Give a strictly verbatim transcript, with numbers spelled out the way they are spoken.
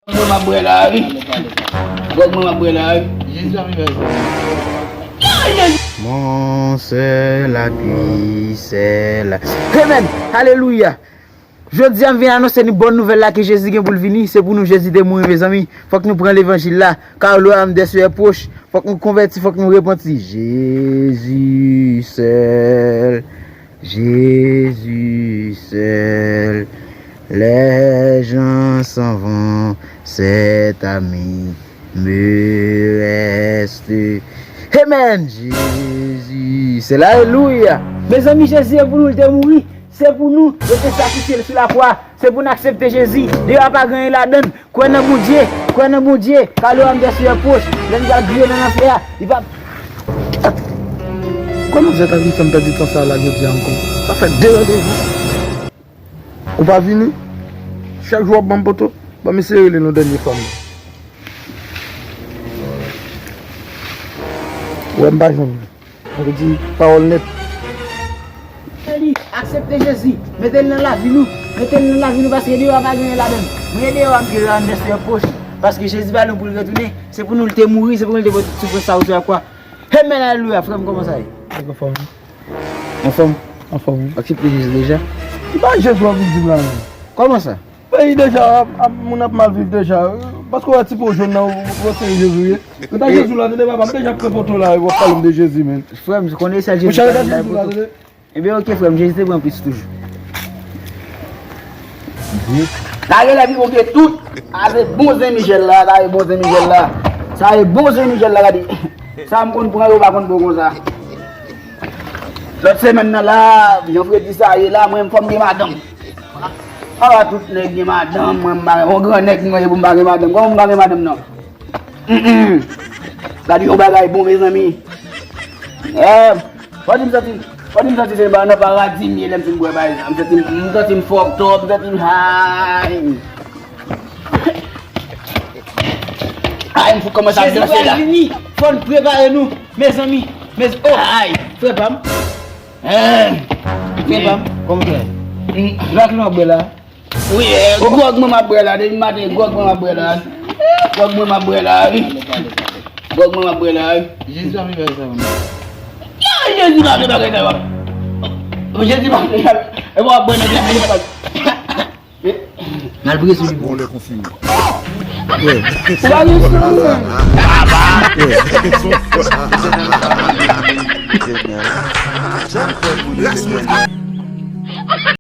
Gwòg mwen m ap bwè la, wi. Gwòg mwen m ap bwè la, wi. Mon seul appui, c'est la. Amen. Alelouya. Jodi a, m vin anonse nou bòn nouvèl la ke Jezi gen pou l vini. Se pou nou Jezi te mouri, mezanmi. Fòk nou pran levanjil la. Car le royaume des cieux est proche. Fòk nou konvèti, fòk nou repanti. Jésus seul, Jésus seul, les gens s'en vont, cet ami me reste. Amen, Jésus seul, alelouya. Mezanmi, Jezi e pou nou, l te mouri. Se pou nou, yo te sakrifye l sou lakwa. Se pou n aksepte Jezi. Deyò a pa gen anyen ladan l. Kwè nan Bondye, kwè nan Bondye. Car le royaume des cieux est proche. Lè n pral griye nan lanfè a, li pa. Kòman zèt a vin fè m pèdi tan sa la jodi a ankò? Sa fè de randevou. Ou pa vini? Chak jou w ap ban m poto. Ban m eseye rele nou dènye fwa m. Ou wè m pa jwenn ou. Sa vle di pawòl nèt. Li, aksepte Jezi. Mete l nan lavi nou. Mete l nan lavi nou paske deyò a pa gen anyen ladan l. Mwen deyò a m ke yo an dèstè pwòch. Paske Jezi pa lwen pou l retounen. Se pou nou l te mouri, se pou nou l te pran tout soufrans sa yo sou lakwa. Amen, alelouya, frè m, kòman sa ye? Anfòm. Anfòm? Anfòm, wi. Aksepte Jezi deja? Ki bagay Jezi w ap vin di m la menm? Kòman sa? Peyi deja, ap, ap, moun ap mal viv deja. Paske w wè ti po jòn nan, w, w panse Jezi ye. Reta Jezi w la, tande papa, m deja pran poto la, w ap pale m de Jezi, men. Frè m, konnen sèl Jezi ki ka bay poto. Ebyen, oke, frè m, Jezi te pran plis toujou. Sa genlè pi bon ke tout. Sa se bon Sen Michèl la, sa se bon Sen Michèl la. Sa se bon Sen Michèl la, gade. Sa m konn pran, yo pa konn pran konsa. Lòt semèn nan la, jan fredi sa ye la, mwen fò m gen madanm. Ala tout nèg gen madanm, mwen m pa gen, yon gran nèg mwen ye pou m pa gen madanm. Kòman m pa gen madanm nan? Hum, hum. Gade yon bagay bon, mezanmi. Eh, fò di m santi, fò di m santi se nan paradi m ye lè m fin bwè bagay sa. M santi m, m santi m fucked up, m santi m high. Ay, m fout kòmanse ap danse la. Jezi pral vini, fò n prepare nou, mezanmi. Mez-, oh, ay, frè pa m. Hein? Frè pa m. Kòman frè? Lòt nou ap bwè la? Wi, eh, gwòg mwen m ap bwè la, depi maten, gwòg mwen m ap bwè la. Gwòg mwen m ap bwè la, wi. Gwòg mwen m ap bwè la, wi. Jezi pa vle bagay sa yo, non. Ya, Jezi pa vle bagay sa yo. Jezi pa vle, e bon, ap bwè nan Jezi pa. N al priye sou li pou ou. Ou pa gen chans, non.